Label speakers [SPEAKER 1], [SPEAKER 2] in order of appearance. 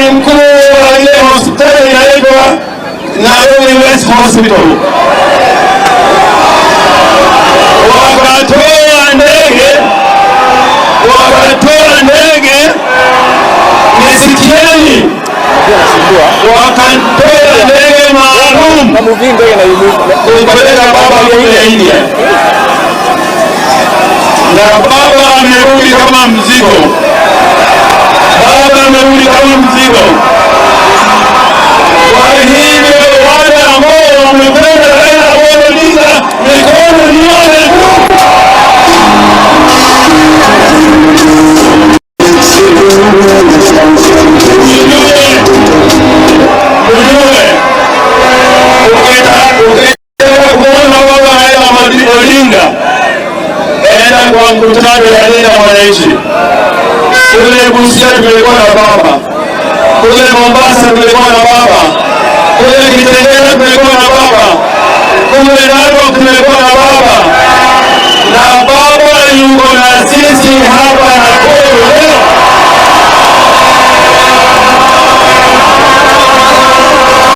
[SPEAKER 1] ni mkuu wa ile hospitali inaitwa Nairobi West Hospital. Wakatoa ndege, wakatoa ndege, nisikieni, wakatoa ndege maalum kumpeleka baba kule India, na baba amerudi kama mzigo. Baba amerudi kama mzigo. Kwa hivyo wale ambao wamependa Raila Amolo Odinga, mikono nione tu. Ujue, ukitaka kuona baba Raila Odinga, enda kwa mkutano ya Linda Mwananchi. Kule Busia tulikuwa na baba, kule Mombasa tulikuwa na baba, kule Kitengela tulikuwa